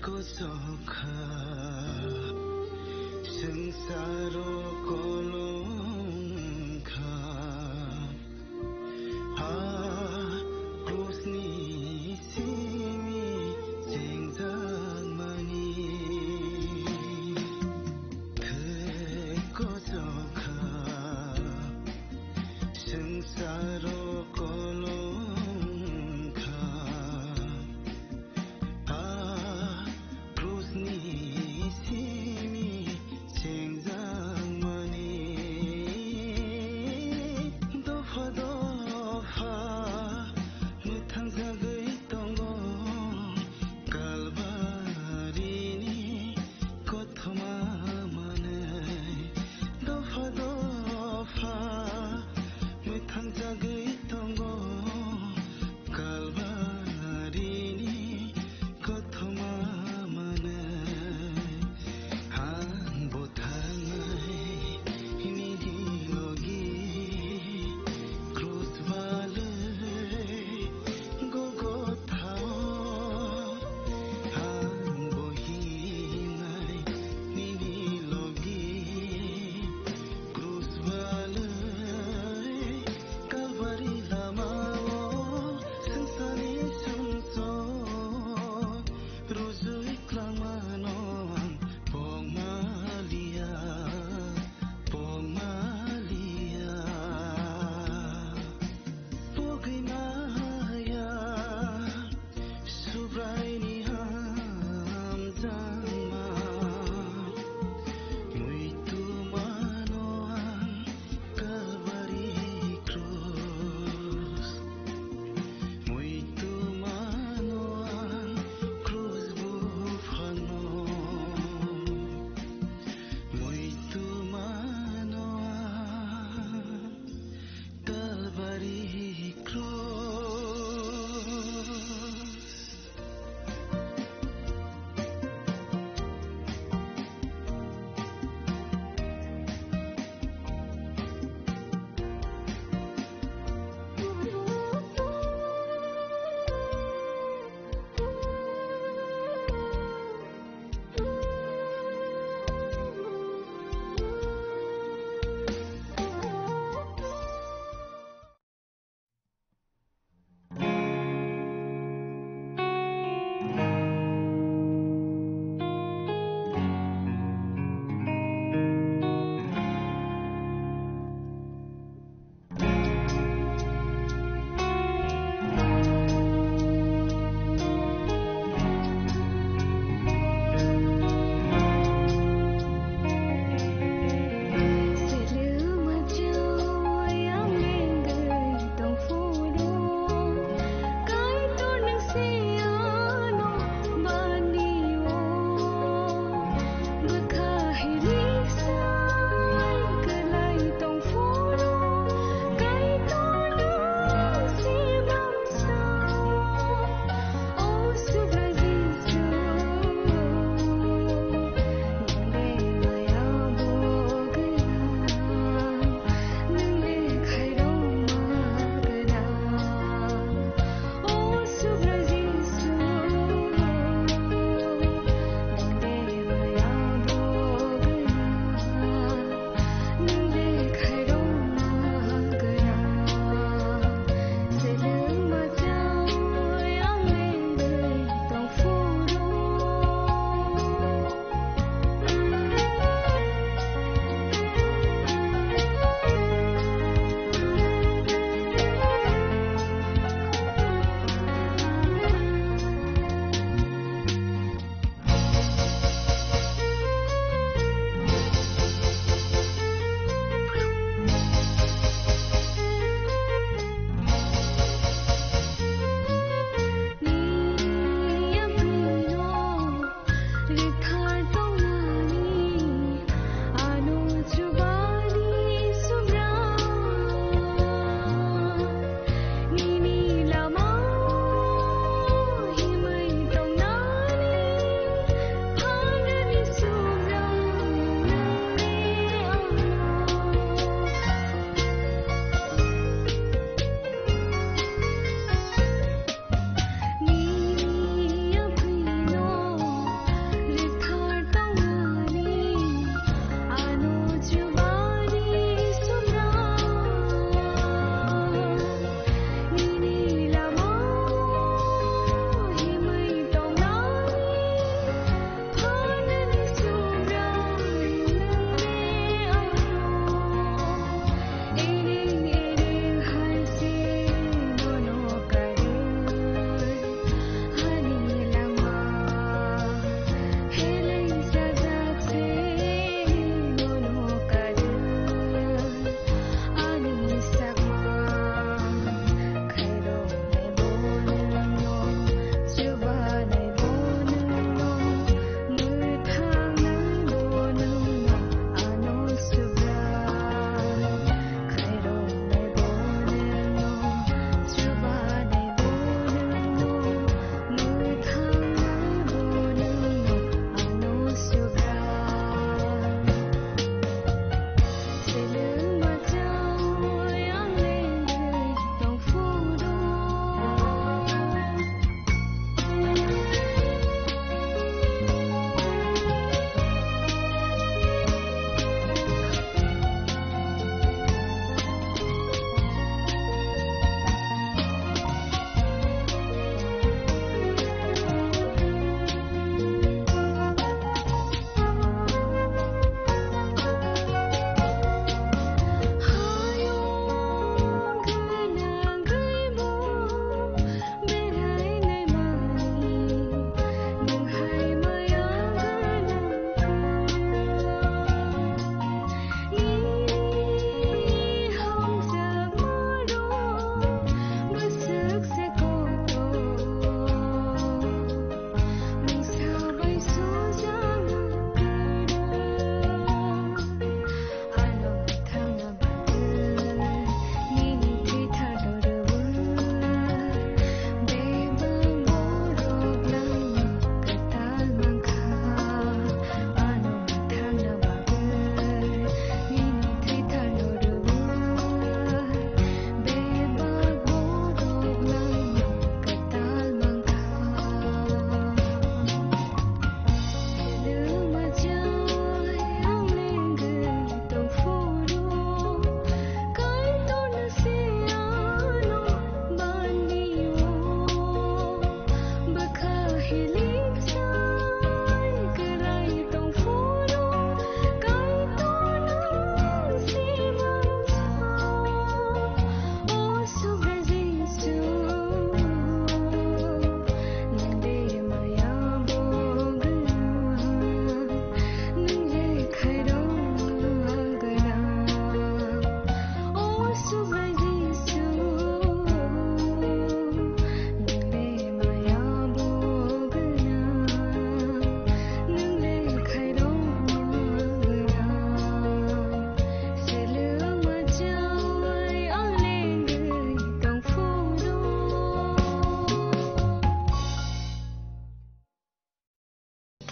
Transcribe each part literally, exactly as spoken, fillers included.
Kosok kha, swngcharo kolom kha, a krusni simi chengjakmani. Thwi kosok kha, swngcharo kolom kha, a krusni simi chengjakmani. Dopha dopha mwthangjagwi tongo Kalbarini kothoma manwi. Dopha dopha mwthangjagwi tongo Kalbarini kothoma manwi. Ang bo thangnai nini logi krus balwi gogo thao. Ang bo hinai nini logi krus balwi Kalbari lamao swngcharni sumsok rujui klangmano ang pokmaliya, pokmaliya. Pogwi maya Subraini hamjakma, muitu mano ang Kalbari krus, muitu mano ang krus buphangno, muitu mano ang Kalbari krus.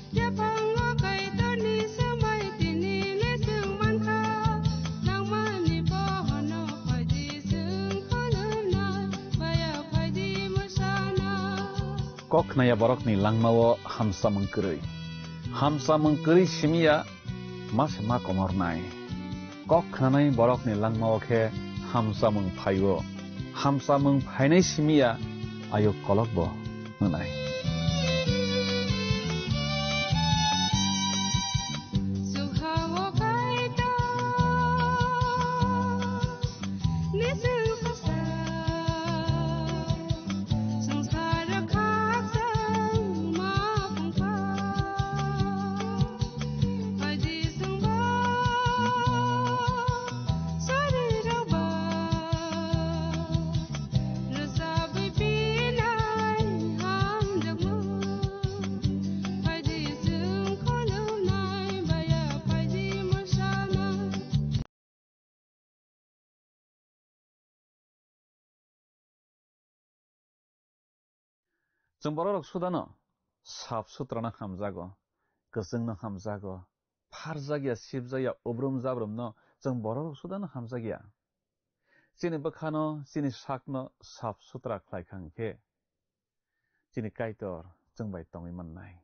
Yaphango Kaitorni swmai tini le chwng mankha, nangmani bohono phaidi chwng khulumnai, baya phaidi mwsana. Kok khnaya borokni langmao hamsamung kwrwi. Hamsamung kwrwi simiya ma se ma komornai. Kok khnanai borokni langmao khe hamsamung phaio. Hamsamung phainai simiya ayuk kolokbo wngnai. Chwng bororok sudano sap sutrano hamjago, kwchwngno hamjago, pharjakya, sibjakya, ubrum jabrumno chwng bororok sudano hamjakya. Chini bwkhano, chini sakno sap sutra khlai kha hwnkhe, chini Kaitor chwng bai tongwi mannai.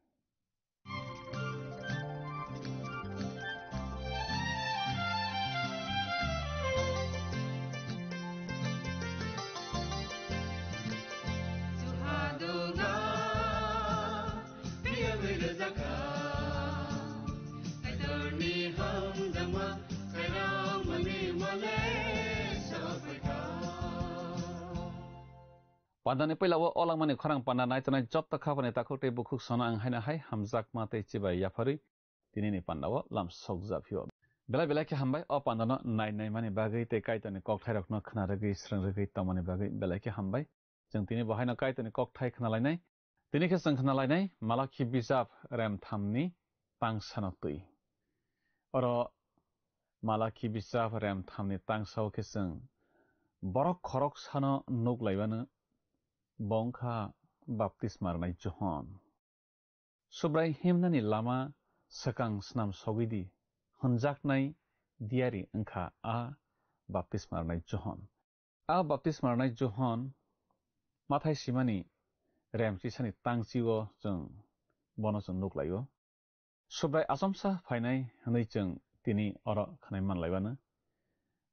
Pandani puila o langmani khorang panda naitonai jotto khapani takhuk tei bukhuk sono ang haino hai hamjakma tei chibai yapharwi tinini pandao lam sokjak phio. Belai belai khe hambai o pandano nai naimani bagwi tei Kaitorni kokthairokno khna rwgwi srwng rwgwi tongmani bagwi belai khe hambai. Chwng tini bo haino Kaitorni kokthai khna lainai. Tini khe chwng khna lainai Malakhi bijap rem thamni tangsano twi. Oro Malakhi bijap rem thamni tangsao khe chwng borok khoroksano nuk laimano, bo wngkha baptisma rwnai Johon. Subrai himnani lama swkang snam sogwi di, hwnjaknai diyari wngkha a baptisma rwnai Johon. A baptisma rwnai Johon mathai simani rem chisani tangchio chwng bono chwng nuk laio. Subrai achomsa phainai hwnwi chwng tini oro khwnai man laibano.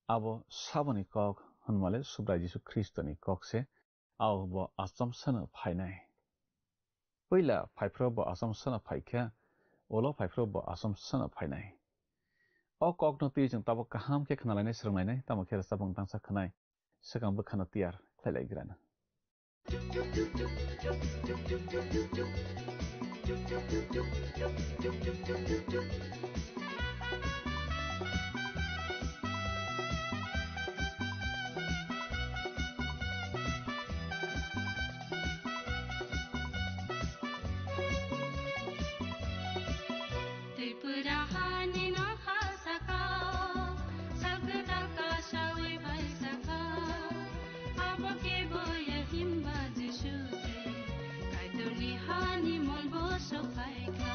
Abo saboni kok hwnmale Subrai Jisu Khristoni kok se. Ao bo achomsano phainai. Puila phaiphro bo achomsano phaikha, ulo phaiphro bo achomsano phainai. O kokno twi chwng tabuk kaham khe khna lainai, swrwng lainai, tamo khe rwchapmung tangsa khwnai, swkang bwkhano tiyar khlai lai grana. Tripura hani nokha saka, sakta kasawi bai saka, abo khe boya himba Jisu se, Kaitorni hani molbo sophaikha.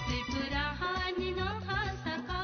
Tripura hani nokha saka,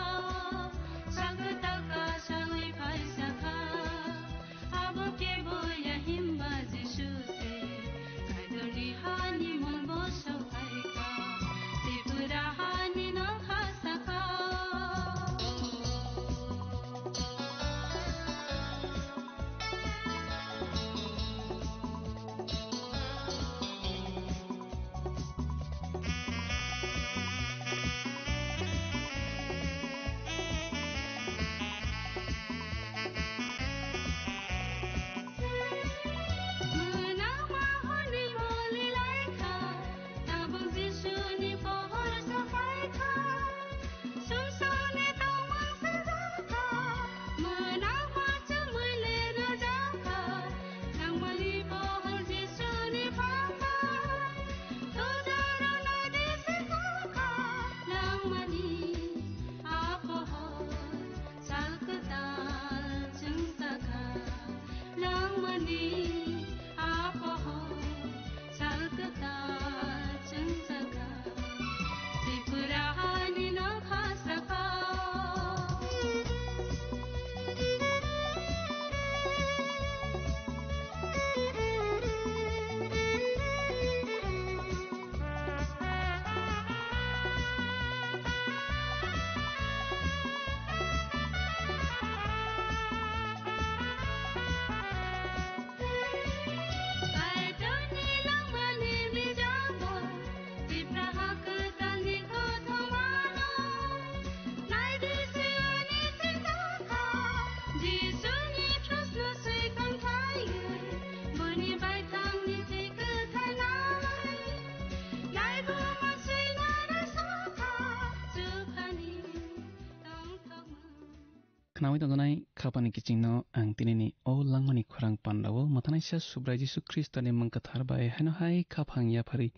Khnawi tongjanai khapani kichingno ang tinini o langmani khorang pandao mwthanaisa Subrai Jisu Khristoni mwng kwthar bai haino hai khaphang yaphari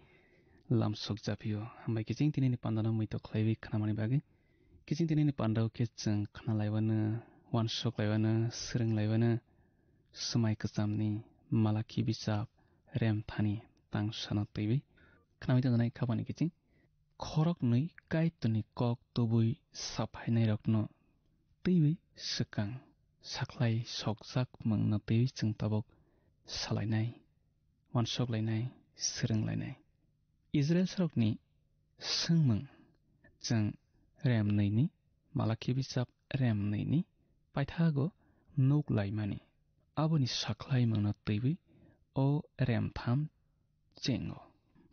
lamsok japhio. Hambai kiching tinini pandano muito khlaiwi khnamani bagwi. Kiching tinini pandao khe chwng khnalaiwano, uansuk laiwano, swrwng laiwano, swmai kwchamni Malakhi bichap remthani tangsano twiwi. Khnawi tongjanai khapani kiching. Khoroknwi Kaitorni kok tubui saphainairokno twiwi swkang sakhlai sokjak mungno twiwi chwng tabuk salainai, uansuklainai, swrwnglainai. Israilsarokni swngmung chwng rem nwi ni, Malakhi bichap rem nwi ni paithago nuk laimani. Aboni sakhlai mungno twiwi o rem tham chengo.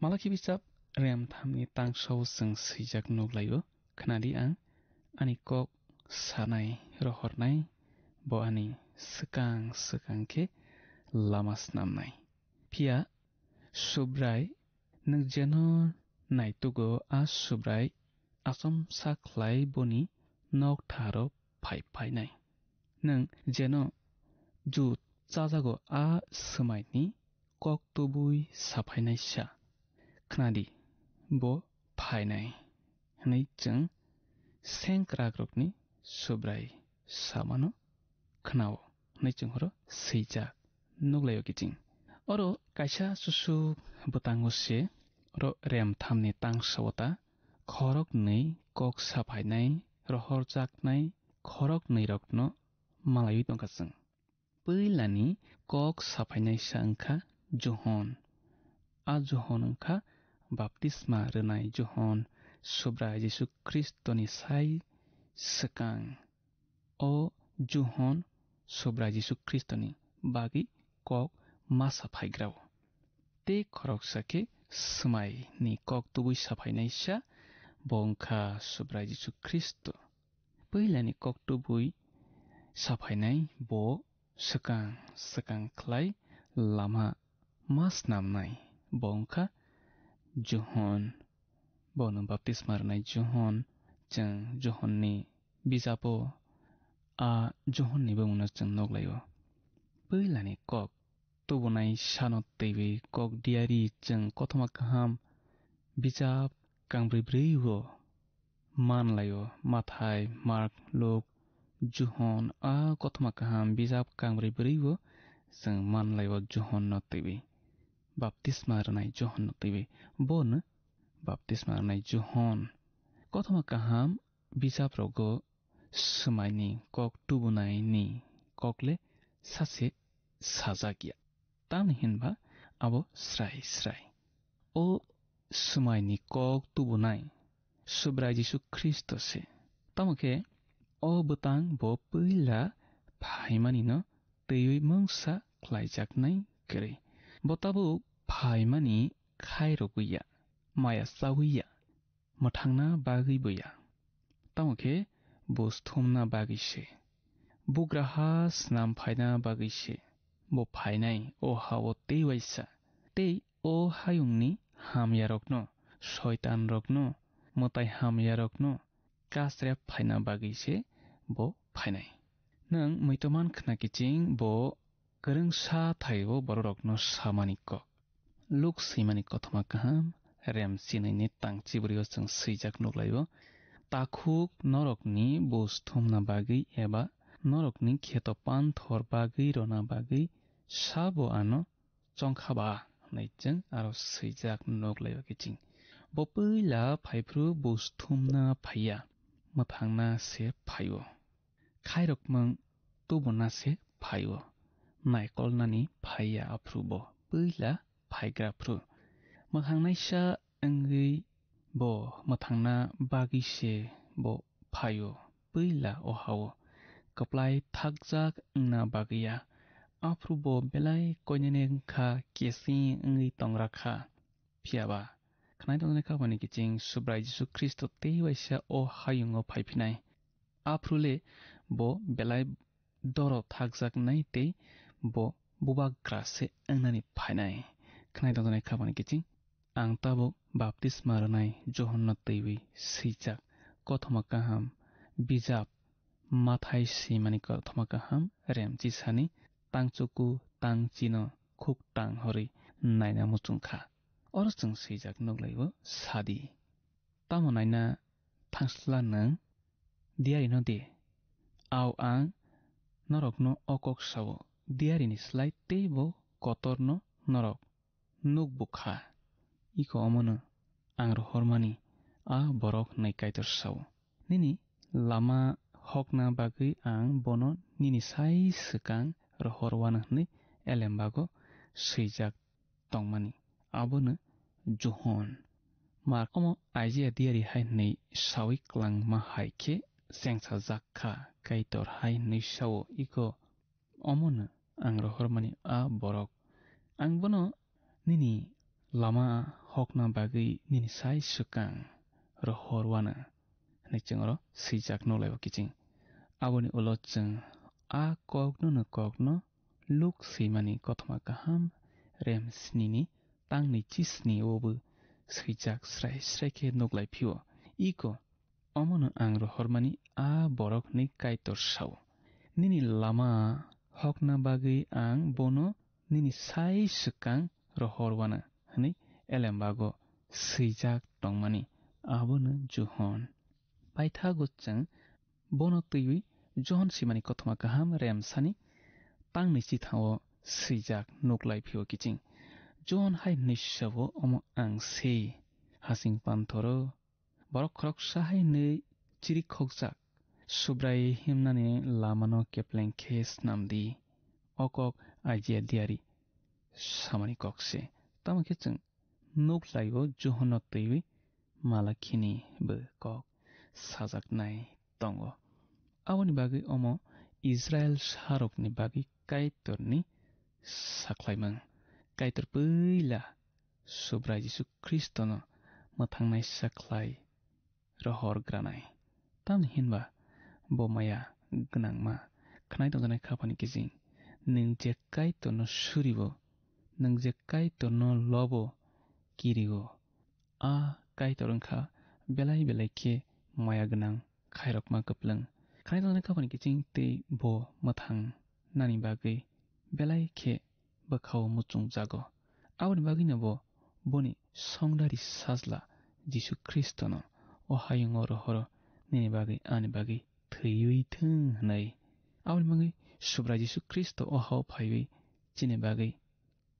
Malakhi bichap rem thamni tangsao chwng swijak nuk laio, "Khnadi, ang ani kok sanai rohornai, bo ani swkang swkang khe lama snamnai." Phiya Subrai nwng jeno naitugo, a Subrai achomsa khlai boni noktharo phai phainai. Nwng jeno jut chajago a swmaini kok tubui saphainaisa. Khnadi, bo phainai, hwnwi chwng sengkrakrokni Subrai samano khnao, hwnwi chwng horo swijak nuk laio kiching. Oro kaisa susuk bwtango se, oro rem thamni tangsao ta khoroknwi kok saphainai, rohorjaknai khoroknwirokno malaiwi tongkha chwng. Puilani kok saphainaisa wngkha Johon. A Johon wngkha baptisma rwnai Johon, Subrai Jisu Khristoni sai swkang. O Johon Subrai Jisu Khristoni bagwi kok ma saphaigrao. Tei khoroksa khe swmaini kok tubui saphainaisa, bo wngkha Subrai Jisu Khristo. Puilani kok tubui saphainai bo swkang swkang khlai lama ma snamnai, bo wngkha Johon. Bono baptisma rwnai Johon, chwng Johonni bijapo a Johonni bumungno chwng nuk laio. Puilani kok tubunai sano twiwi kok diari chwng Kothoma Kaham bijap kangbrwi brwi o man laio, Mathai, Mark, Luk, Johon. A Kothoma Kaham bijap kangbrwi brwi o chwng man laio Johonno twiwi, baptisma rwnai Johonno twiwi. Bono baptisma rwnai Johon. Kothoma Kaham bijaprogo swmaini kok tubunaini kokle sase sajak ya. Tamni hinba abo srai srai. O swmaini kok tubunai Subrai Jisu Khristo se. Tamo khe o bwtang bo puila phaimanino twiwi mungsa khlaijaknai kwrwi. Bo tabuk phaimani khairogwi ya, maya chawi ya, mwthangna bagwi bo ya. Tamo khe bo sthumna bagwi se. Bugraha snam phaina bagwi se bo phainai o ha-o tei waisa. Tei o hayungni hamyarokno, soitanrokno, mwtai hamyarokno kasrep phaina bagwi se bo phainai. Nwng muitu man khna kiching bo kwrwngsa thai-o bororokno samani kok. Luk swimani Kothoma Kaham, rem chinwini tang chibrio chwng swijak nuk laio. Takhuk norokni bus thumna bagwi eba norokni kheto panthor bagwi rwna bagwi sabo ano chongkha ba hwnwi chwng aro swijak nuk laio kiching. Bo puila phaiphru bus thumna phaiya, mwthangna se phaio. Khairokmung tubuna se phaio. Naikolnani phaiya aphru bo puila phaigra phru. Mwthangnaisa wngwi bo mwthangna bagwi se bo phaio. Puila o ha-o kwplai thakjak wngna bagwi ya. Aphru bo belai koinene wngkha, kesing wngwi tongra kha. Phiya ba, khnai tongjaknai kha bani kiching Subrai Jisu Khristo tei waisa o hayungo phai phinai. Aphru le bo belai doro thakjaknai tei bo bubagra se wngnani phainai. Khnai tongjaknai kha bani kiching, ang tabuk baptisma rwnai Johonno twiwi swijak Kothoma Kaham bijap Mathai swimani kothoma kaham rem chisani tang chuku tang chino khuk tang horwi naina muchung kha. Oro chwng swijak nuklaio sadi. Tamo naina thangsla nwng diyarino di. Au ang norokno o kok sao, diyarini slai teibo kotorno norok nuk bukha. Iko omono ang rohormani a borok hwnwi Kaitor sao. Nini lama hokna bagwi ang bono nini sai swkang rohor wano hwnwi elembago swijak tongmani, abono Johon. Mark omo Aijia diyari hai hwnwi sawi klangma hai khe chengsajak kha, Kaitor hai hwnwi sao, iko omono ang rohormani a borok. Ang bono nini lama hokna bagwi nini sai swkang rohor wano hwnwi chwng oro swijak nuklaio kiching. Aboni ulo chwng a koknono kokno Luk swimani kothoma kaham rem snini tangni chisni obo swijak srai srai khe nuklai phio. Iko omono ang rohormani a borok hwnwi Kaitor sao. Nini lama hokna bagwi ang bono nini sai swkang rohor wano hwnwi elembago swijak tongmani, abono Johon. Paithago chwng bono twiwi Johon swimani kothoma kaham remsani tangni chithao swijak nuklai phio kiching. Johon hai hwnwi sao, omo ang se hasing panthoro borok khoroksa hai hwnwi chirikhokjak, Subrai himnani lamano kepleng khe snam di. O kok Aijia diyari samani kok se. Tamo khe chwng nuk laio Johonno twiwi Malakhini bo kok sajaknai tongo. Aboni bagwi omo Israil sarokni bagwi Kaitorni sakhlaimung. Kaitor puila Subrai Jisu Khristono mwthangnai sakhlai rohor granai. Tamni hinba bo maya gwnangma khnai tongjaknai khaphani kiching. Nwng je Kaitorno suribo, nwng je Kaitorno lobo, kirio, a Kaitor wngkha belai belai khe maya gwnang, khairokma kwplwng. Khnai tongjaknai khaphani kiching tei bo mwthang nani bagwi belai khe bwkhao muchungjago. Aboni bagwino bo boni songdari sajla Jisu Khristono o hayungo rohoro nini bagwi ani bagwi thwiwi thung hwnwi. Aboni bagwi Subrai Jisu Khristo o hao phaiwi chini bagwi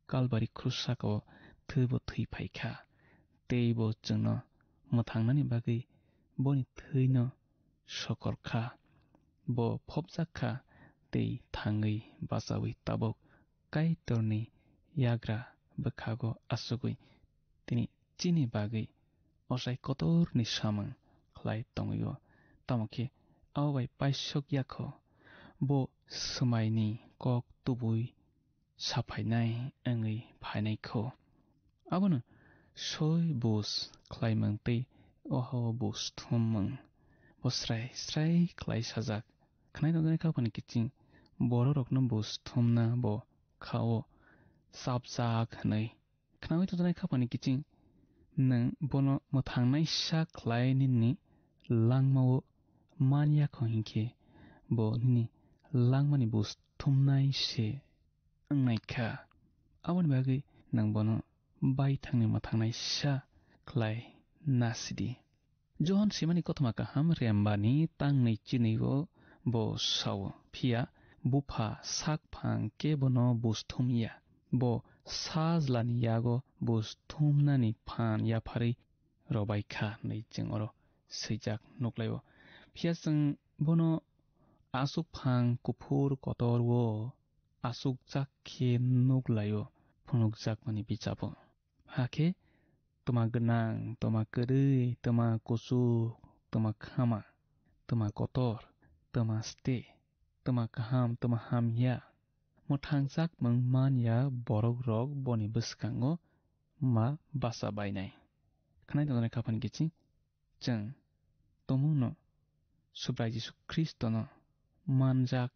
Kalbari khrusa sakao thwibo thwi phaikha, tei bo chwngno mwthangnani bagwi boni thwino sokor kha. Bo phobjak kha tei thangwi bachaui tabuk Kaitorni yagra bwkhago achugwi tini chini bagwi ochai kotorni samung khlai tongwi-o. Tamo khe abo bai paisok ya kho, bo swmaini kok tubui saphainai wngwi phainai kho. Abono soi bus khlaimung tei oha-o bus thummung bo srai srai khlai sajak. Khnai tongjaknai khaphani kiching bororokno bus thumna bo kha-o chapjak hwnwi. Khnaui tongjaknai khaphani kiching nwng bono mwthangnaisa khlai nini langmao man ya kho hinkhe bo nini langmani bus thumnai se wngnai kha. Aboni bagwi nwng bono baithangni mwthangnaisa khlai nasidi. Johon simani kothoma kaham rembani tangnwi chinwi-o bo sao, phiya bupha sak phang khe bono bus thum ya. Bo sajlani yago bus thumnani phan yapharwi robai kha hwnwi chwng oro swijak nuklaio. Phiya chwng bono aswk phang kuphur kotor-o aswkjak khe nuklaio phunukjakmani bichabo. Hakhe twma gwnang, twma kwrwi, twma kuchuk, twma khama, twma kotor, twma ste, twma kaham, twma hamya, mwthangjakmung man ya borokrok boni bwskango ma bacha bainai. Khnai tongjaknai khaphani kiching chwng tumungno Subrai Jisu Khristono manjak,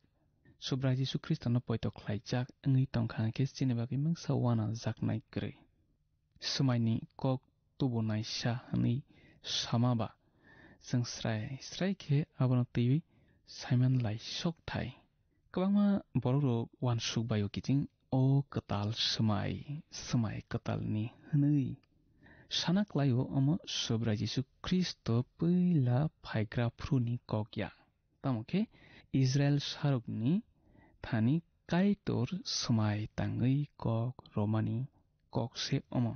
Subrai Jisu Khristono poito khlaijak wngwi tongkha hwnkhe chini bagwi mungsa uanajaknai kwrwi. Swmaini kok tubunaisa hwnwi sama ba, chwng srai srai khe abono twiwi saiman lai sok thai. Kwbangma borok rok uansuk bai o kiching o kwtal swmai, swmai kwtal ni hwnwi sana klai o omo Subrai Jisu Khristo puila phaigra phru ni kok ya. Tamo khe Israel sarok ni thani Kaitor swmai tangwi kok romani kok se omo.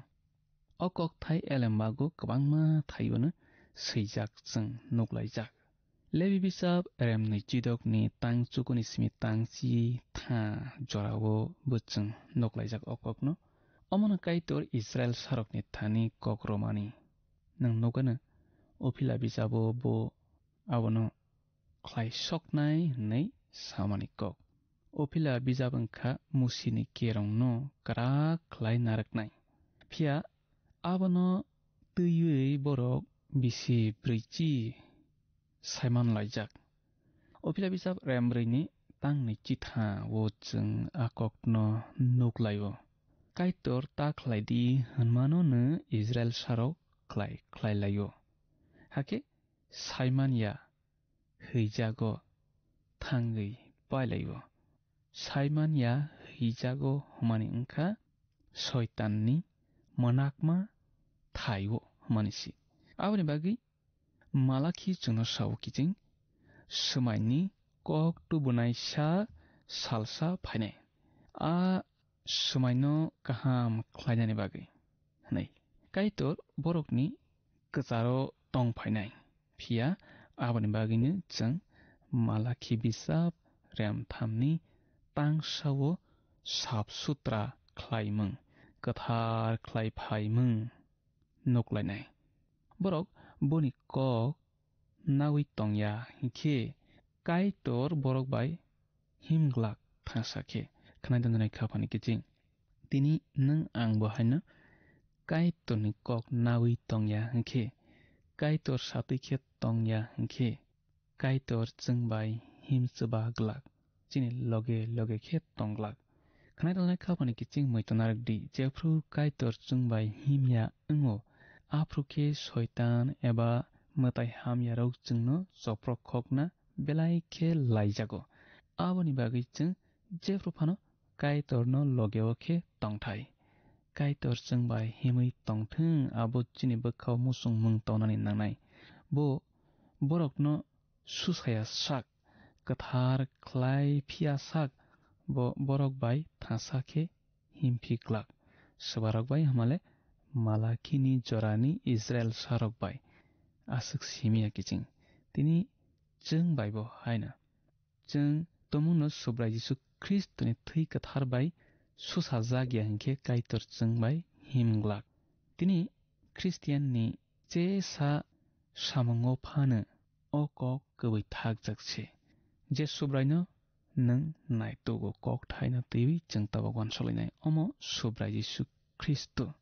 O kokthai elembago kwbangma thaiono swijak chwng nuklaijak. Lebi bisap remni chidokni tang chukuni simi tang chi tha jorao bo chwng nuklaijak o kokno. Omono Kaitor Israel sarokni thani kok romani. Nwng nukgano o phila bisabo bo abono khlai soknai hwnwi samani kok. O phila bijap wngkha Musini kerongno kwrak khlai narwknai. Phiya abono twiwi borok bisi brwichi saiman laijak. O phila bijap rembrwini tangni chitha o chwng a kokno nuk lai-o. Kaitor ta khlai di hwnmano no Israel sarok khlai khlai lai-o. Hakhe saiman ya hwijago thangwi pailaio. Saiman ya hwijago hwnmani wngkha Soitanni mwnakma thaio hwnmani si. Aboni bagwi Malakhi chwngno sao kiching, swmaini kok tubunai sa salsa phainai. A swmaino kaham khlainani bagwi hwnwi. Kaitor borokni kwcharo tong phainai. Phiya aboni bagwino chwng Malakhi bisap remthamni tangsao sap sutra khlaimung, kwthar khlai phaimung nuklainai. Borok boni kok nawi tongya hinkhe Kaitor borok bai himglak thangsa khe khwnai tongjaknai kha phani kiching. Tini nwng ang bo haino Kaitorni kok nawi tongya hinkhe, Kaitor satwi khe tongya hinkhe, Kaitor chwng bai him chwba glak, chini loge loge khe tong glak. Khwnai tongjaknai kha phani kiching mui tongna rwk di, jephru Kaitor chwng bai himya wngo, aphru khe Soitan eba mwtai hamyarok chwngno choprok khokna belai khe laijago. Aboni bagwi chwng jephru phano Kaitorno logeo khe tongthai. Kaitor chwng bai himwi tongthwng, abo chini bwkhao muchungmung tongnani nangnai. Bo borokno susaya sak, kwthar khlai phiya sak, bo borok bai thangsa khe himphi glak. Swbarok bai hamale Malakhini jorani Israel sarok bai aswk simiya kiching. Tini chwng baibo haino. Chwng tomungno Subrai Jisu Khristoni thwi kwthar bai susajak ya hinkhe Kaitor chwng bai him glak. Tini Khristianni chesa samungo phano o kok kwbwi thakjak se, je Subraino nwng naitugo kok thaino twiwi chwng tabuk uansuklinai. Omo Subrai Jisu Khristo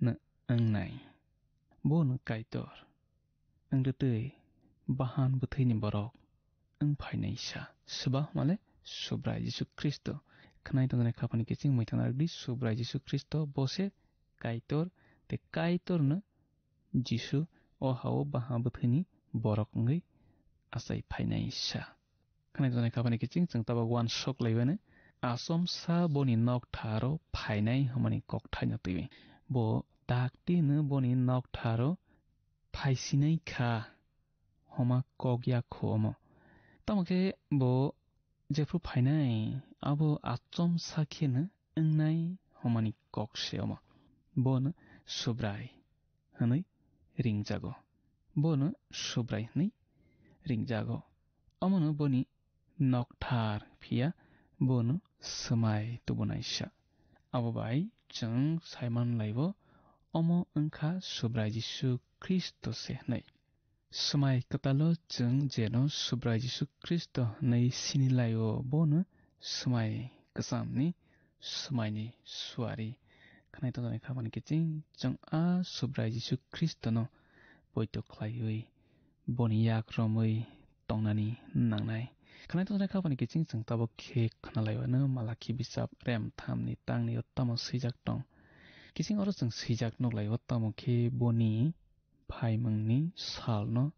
no wngnai. Bo no Kaitor wngtwi bahan bwthwini borok wng phainai sa. Swba hwnmale Subrai Jisu Khristo. Khwnai tongjaknai kha phani kiching mui thangna rwdi, Subrai Jisu Khristo bo se Kaitor, tei Kaitor no Jisu o ha-o bahan bwthwini borok wngwi achai phainai sa. Khwnai tongjaknai kha phani kiching chwng tabuk uansuk laiwino achomsa boni noktharo phainai hwnmani kokthaino twiwi. Bo dakti no boni noktharo phaisinai kha homa kok ya khu omo. Tamo khe bo jephru phainai abo achomsa kheno wngnai homa ni kok se omo. Bono Subrai hwnwi ringjago. Bono Subrai hwnwi ringjago. Omono boni nokthar phiya bono swmai tubunaisa. Abo bai chwng saiman laibo, omo wngkha Subrai Jisu Khristo se hwnwi. Swmai kwtalo chwng jeno Subrai Jisu Khristo hwnwi sini laio, bono swmai kwchamni swmaini suari. Khwnai tongjaknai kha phani kiching chwng a Subrai Jisu Khristono poito khlaiwi boni yak romwi tongnani nangnai. Khwnai tongjaknai kha phani kiching chwng tabuk khe khwnalaiwano Malakhi bisap rem thamni tangni o tamo swijak tong. Kiching oro chwng swijak nuklaio, tamo khe boni phaimungni salno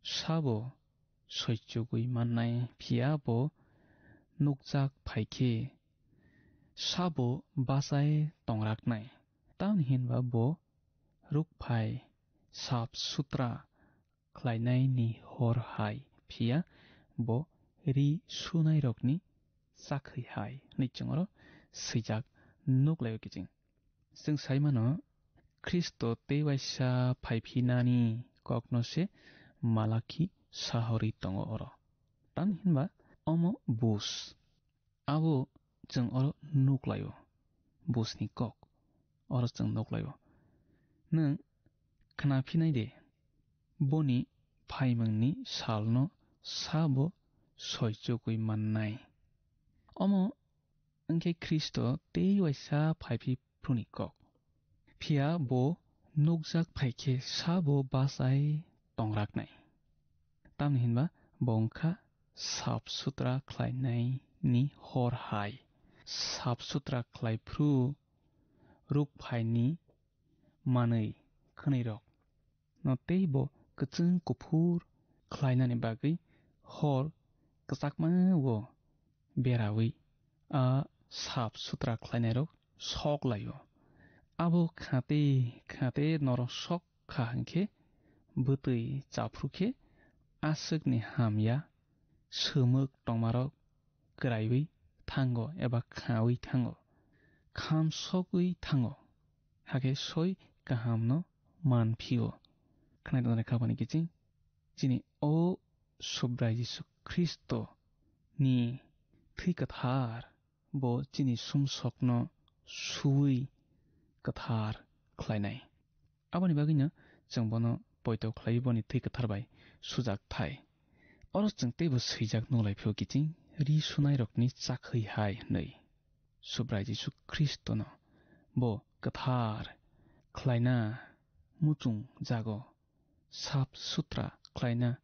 sabo soichugwi mannai, phiya bo nukjak phai khe sabo bachai tongraknai. Tamni hinba bo rukphai sap sutra khlainaini hor hai, phiya bo ri sunairokni chakhwi hai hwnwi chwng oro swijak nuk laio kiching. Chwng sai mano, Khristo tei waisa phaiphinani kokno se Malakhi sahorwi tongo oro. Tamni hinba omo bus, abo chwng oro nuk laio, busni kok oro chwng nuk laio. Nwng khnaphinai de, boni phaimungni salno sabo soichugwi mannai. Omo wngkhe Khristo tei waisa phaiphiphruni kok. Phiya bo nukjak phai khe sabo bachai tongraknai. Tamni hinba bo wngkha sap sutra khlainaini hor hai. Sap sutra khlaiphru rukphaini manwi khwnwirok no tei bo kwchwng kuphur khlainani bagwi hor kwchakma o berawi a sap sutra khlainairok sok laio. Abo khate khate norok sok kha hwnkhe bwtwi chaphru khe aswkni hamya swmwk tongmarok kwraiwi thango eba khawi thango, khamsogwi thango, hakhe soi kahamno man phio. Khnai tongnai kha bani kiching, chini o Subrai Jisu Khristo ni thwi kwthar bo chini sumsokno suwi kwthar khlainai. Aboni bagwino chwng bono poito khlaiwi boni thwi kwthar bai sujak thai. Oro chwng teibo swijak nukhlai phio kiching ri sunairokni chakhwi hai hwnwi. Subrai Jisu Khristono bo kwthar khlaina muchung jago, sap sutra khlaina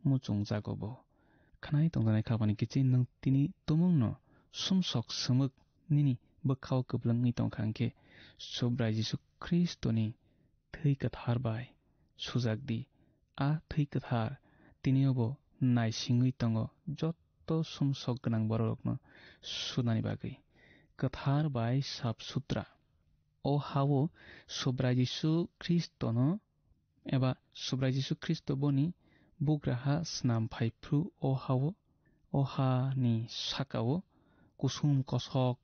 muchung jago bo. Khnai tongjanai kha bani kiching nwng tini tumungno sumsok swmwk nini bwkhao kwplwng wngwi tongkha hwnkhe Subrai Jisu Khristoni thwi kwthar bai sujak di. A thwi kwthar tini obo naisingwi tongo joto sumsok gwnang bororokno sunani bagwi. Kwthar bai sap sutra. O ha-o Subrai Jisu Khristono eba Subrai Jisu Khristo boni bugraha snam phaiphru o ha-o, o hani saka-o kusum kosok,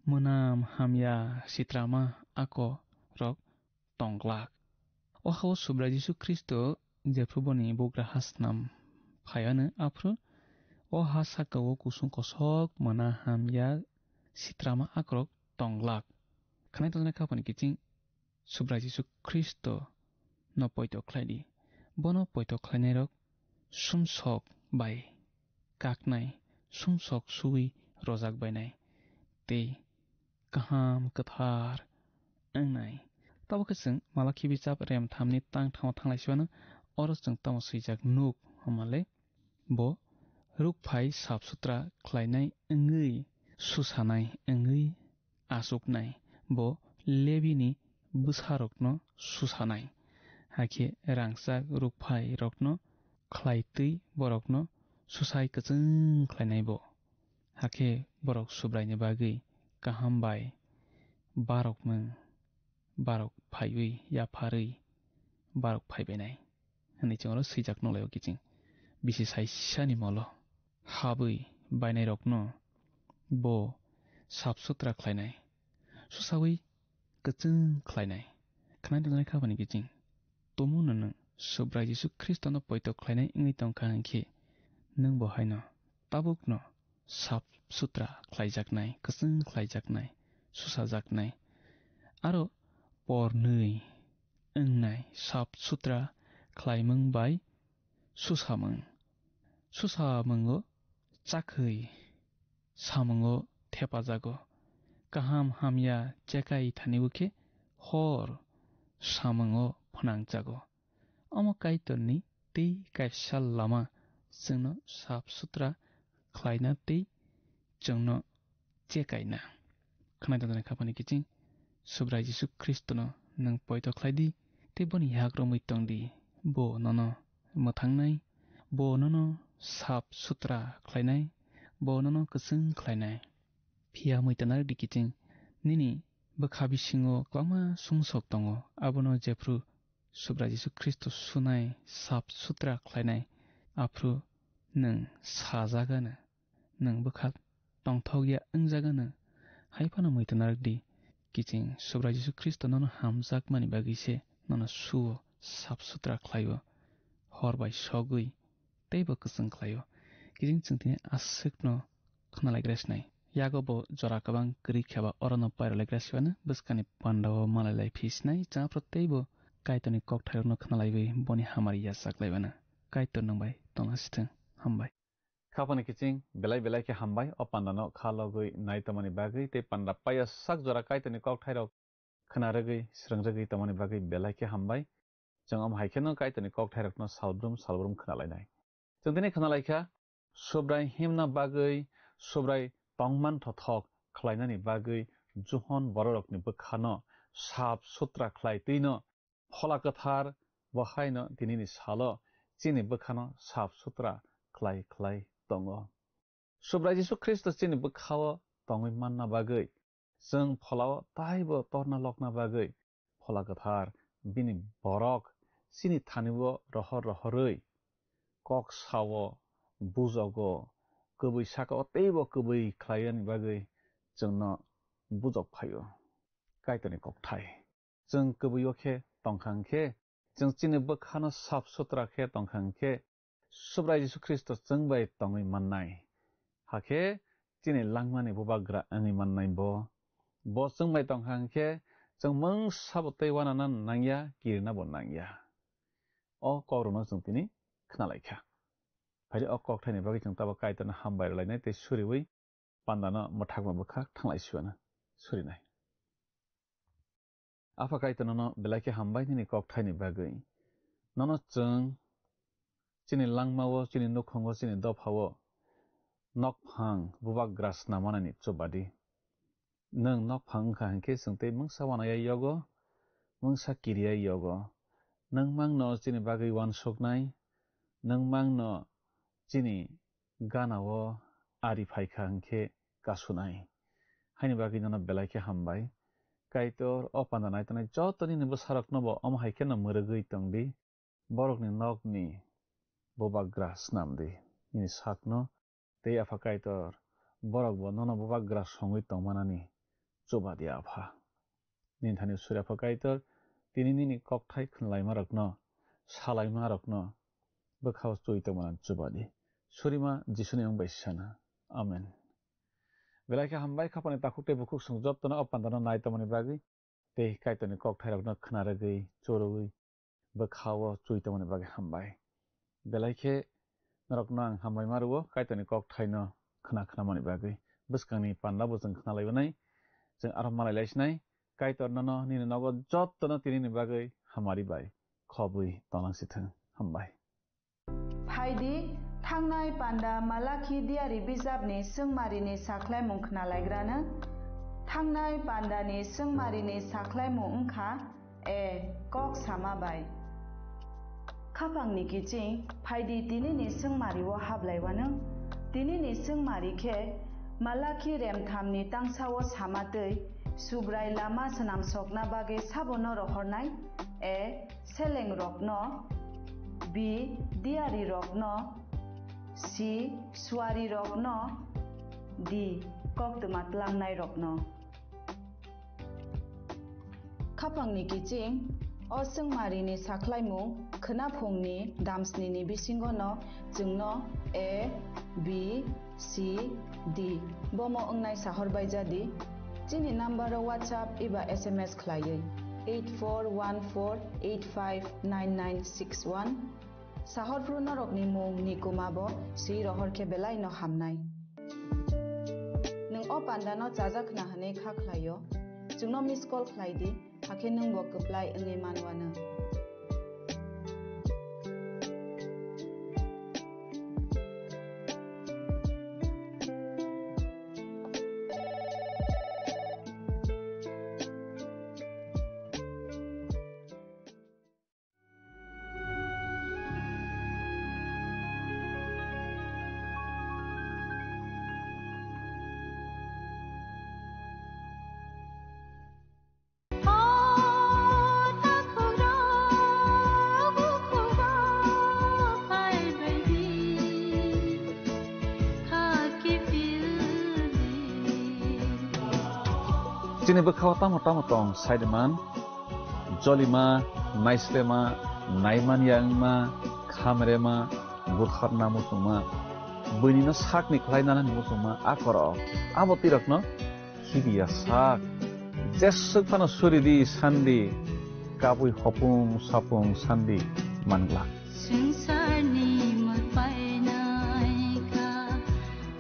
mwnam hamya sitrama akorok tong glak. O ha-o Subrai Jisu Khristo jephru boni bugraha snam phaianw aphru o ha saka-o kusum kosok, mwnam hamya sitrama akorok tong glak. Khnai tongnai kha bani kiching Subrai Jisu Khristo no poito khlai di. Bono poito khlainairok sumsok bai kaknai, sumsok suwi rojak bainai tei kaham kwthar wngnai. Tabuk khe chwng Malakhi bichap rem thamni tang thangma thanglai siwano oro chwng tamo swijak nuk hwnmale bo rukphai sap sutra khlainai wngwi susanai wngwi achuknai, bo Lebini bwsarokno susanai, hakhe rangchak rukphairokno khlaitwi borokno susai kwchwng khlainai bo. Hakhe borok Subraini bagwi kaham bai barokmung, barok phaiwi yapharwi barok phaibainai. Hwnwi chwng oro swijak nukhlaio kiching. Bisi saisani molo habwi bainairokno bo sap sutra khlainai, susawi kwchwng khlainai. Khnai tongnai kha bani kiching. Tumungno nwng Subrai Jisu Khristono poito khlainai wngwi tongkha hwnkhe, nwng bo haino tabukno sap sutra khlaijaknai, kwchwng khlaijaknai, susajaknai. Aro pornwi wngnai sap sutra khlaimung bai susamung. Susamungo chakhwi samungo thepajago. Kaham hamya chekai thanibo khe hor samungo phnangjago. Omo Kaitorni tei kaisa lama chwngno sap sutra khlaina tei chwngno chekaina. Khnai tongnai kha bani kiching Subrai Jisu Khristono nwng poito khlai di tei boni yak romwi tong di. Bo nono mwthangnai, bo nono sap sutra khlainai, bo nono kwchwng khlainai. Phiya muitanardi kiching, nini bwkha bisingo kwbangma sumsok tongo, abono jephru Subrai Jisu Khristo sunai sap sutra khlainai, aphru nwng sajagano, nwng bwkha tongthokya wngjagano. Hai phano muitanardi kiching, Subrai Jisu Khristo nono hamjakmani bagwi se nono suo, sap sutra khlaio, hor bai sogwi teibo kwchwng khlaio. Kiching chwng tini aswkno khwnalaigra sinai. Yago bo jora kwbang kwrwi khe ba orono pairolaigra siwano bwskangni pandao malailai phi sinai, chwng aphro teibo Kaitorni kokthairokno khwnalaiwi boni hamari yachaklaibano. Kaitor nwng bai tongna sithwng. Hambai. Khapani kiching belai belai khe hambai o pandano kha logwi nai tongmani bagwi tei panda paiya sak jora Kaitorni kokthairok khna rwgwi, srwng rwgwi tongmani bagwi belai khe hambai. Chwng omo hai kheno Kaitorni kokthairokno salbrum salbrum khna lainai. Chwng tini khna lai kha, Subrai himna bagwi, Subrai tongman thothok khlainani bagwi Johon bororokni bwkhano sap sutra khlai twino Phola Kwthar bo haino tinini salo chini bwkhano sap sutra khlai khlai tongo. Subrai Jisu Khristo chini bwkhao tongwi manna bagwi, chwng pholao taibo torna lokna bagwi Phola Kwthar bini borok chini thani-o rohor rohorwi kok sao, bujogo, kwbwi saka-o teibo kwbwi khlaiyani bagwi chwngno bujok phaio. Kaitorni kokthai. Chwng kwbwi-o khe tongkha hwnkhe, chwng chini bwkhano sap sutra khe tongkha hwnkhe, Subrai Jisu Khristo chwng bai tongwi mannai. Hakhe chini langmani bubagra wngwi mannai bo. Bo chwng bai tongkha hwnkhe, chwng mungsa bo tei uanana nangya, kirina bo nangya. O kokrokno chwng tini khna lai kha. Phaidi o kokthaini bagwi chwng tabuk Kaitorno hambai rwlainai tei suriui pandano mwthakma bwkha thanglai siwano surinai. Apha Kaitor nono belai khe hambai nini kokthaini bagwi. Nono chwng chini langmao, chini nukhungo, chini dophao nokphang bubagra snamanani chubadi. Nwng nokphang wngkha hwnkhe chwng tei mungsa uanaya yogo, mungsa kiriya yogo. Nwng mangno chini bagwi uansuknai, nwng mangno chini ganao ari phaikha hwnkhe kasunai. Haini bagwi nono belai khe hambai. Kaitor o panda naitongnai joto nini bwsarokno bo omo hai kheno mwrwgwi tongdi. Borokni nokni bubagra snamdi nini sakno, tei Apha Kaitor borokbo nono bubagra songwi tongmanani chubadi Apha. Nini thani suri Apha Kaitor, tini nini kokthai khwnlaimarokno, salaimarokno bwkhao chui tongmani chubadi. Surima Jisuni wng bai sana. Amen. Belai khe hambai khapani takhuk tei bukhuk song jotono o pandano nai tongmani bagwi tei Kaitorni kokthairokno khna rwgwi, chorwi bwkhao chui tongmani bagwi hambai. Belai khe norokno ang hambai ma rwo Kaitorni kokthaino khna khnamani bagwi. Bwskangni panda bo chwng khna laibanai, chwng aro malai laisinai. Kaitor nono nini nogo jotono tinini bagwi hamari bai khobwi tonglangsithwng. Hambai. Phaidi, thangnai panda Malakhi diari bijapni swngmarini sakhlaimung khnalaigrano. Thangnai pandani swngmarini sakhlaimung wngkha A. Kok sama bai. Khapangni kiching, phaidi tinini swngmario hablaiwano. Tinini swngmari khe Malakhi remthamni tangsao sama twi Subrai lama swnamsokna bagwi sabono rohornai? A. Selengrokno. B. Diarirokno. C. Suarirokno. D. Koktwma twlangnairokno. Khapangni kiching, o swngmarini sakhlaimung khwnaphungni damsnini bisingono chwngno A, B, C, D bomo wngnai sahor baijadi. Chini nambaro WhatsApp eba S M S khlaiwi eight four one four eight five nine nine six one. Sahorphru norokni mung ni kuma bo swi rohor khe belai no hamnai. Nwng o panda no chajak khna hwnwi kha khlai o, chwngno miss call khlai di, hakhe nwng bo kwplai wngwi man wano. Chini bwkhao tamo tamo tong, saiman, jolima, naislema, naiman yangma, khamrema, butharna muchungma, buinino sakni khlai nanani muchungma, a koro, abo tirokno khibiya sak. Jeswk phano suridi sandi, kabui hopung sapung sandi mangla. Swngcharni mwlpainaikha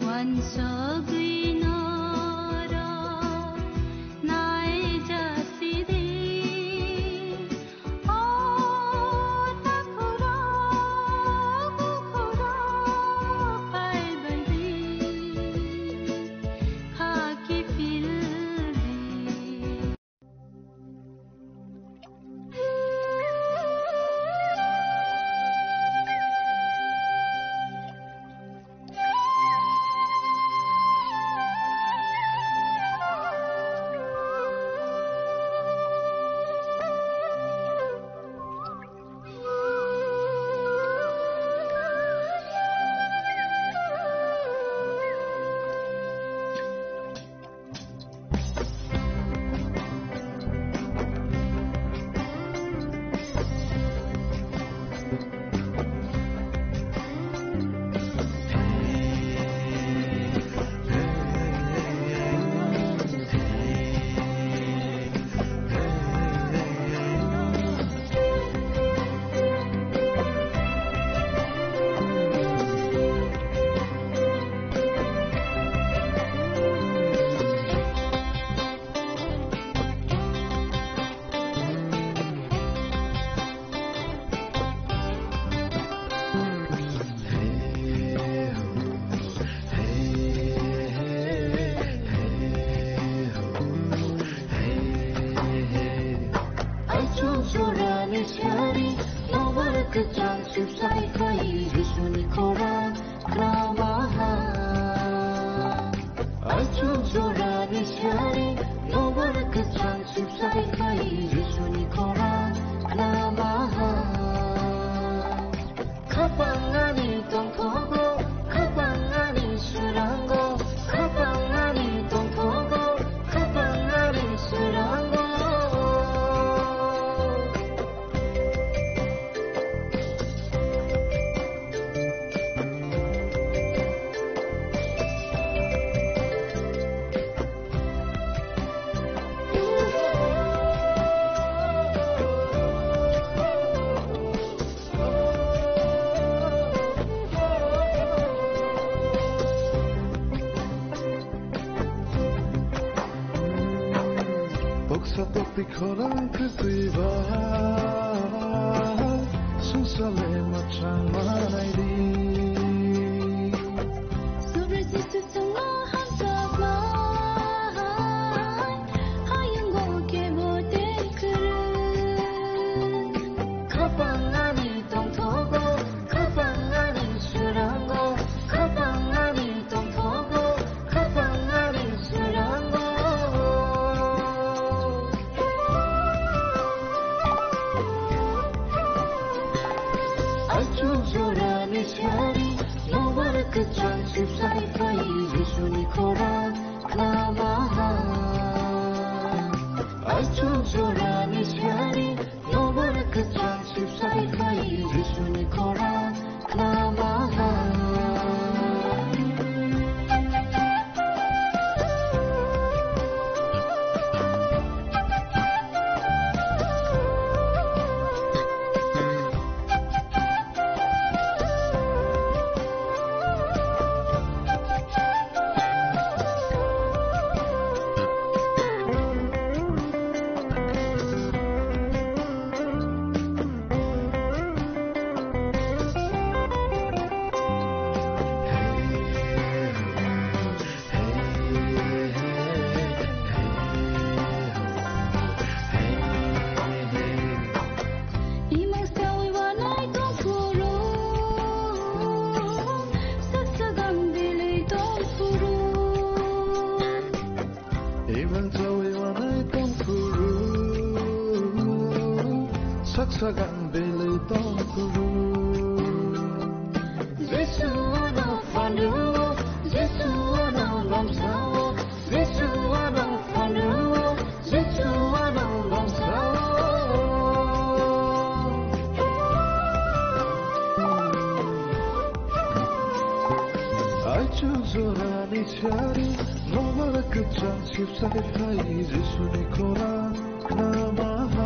uansugwi norok naijasidi. O takhurok bukhurok phaibaidi, khaki phildi. Aichung chorani sari, nobar kwchang susai khai, Jisuni khorang kramaha. Aichung chorani sari, nobar kwchang susai khai, Jisuni khorang kramaha. Khapang ani tongthogo, khapang ani swrango, khapang ani tongthogo, khapang ani swrango. Toksa tokti khorang kwtwi ba, sungsale mwchang manai di. Subri Jisu chwngno hamjaknai, hayungo kebo tei kwrwi. Khapang ani tongthogo, khapang ani swrango, khapang ani tongthogo, khapang ani swrango. Achuk jorani sari, nobar kwchang sipsai phai Jisuni khorang khlamaha. Achuk jorani sari, nobar kwchang sipsai phai Jisuni khorang khlamaha. Imang sawi wanai tongphuru, sak sagang belai tongphuru. Imang sawi wanai tongphuru, sak sagang belai tongphuru. Jisu ano phanuo, Jisu ano lamsao, Jisu ano phanuo, Jorani sari, nobar kwchang sipsai phai, Jisuni khorang nama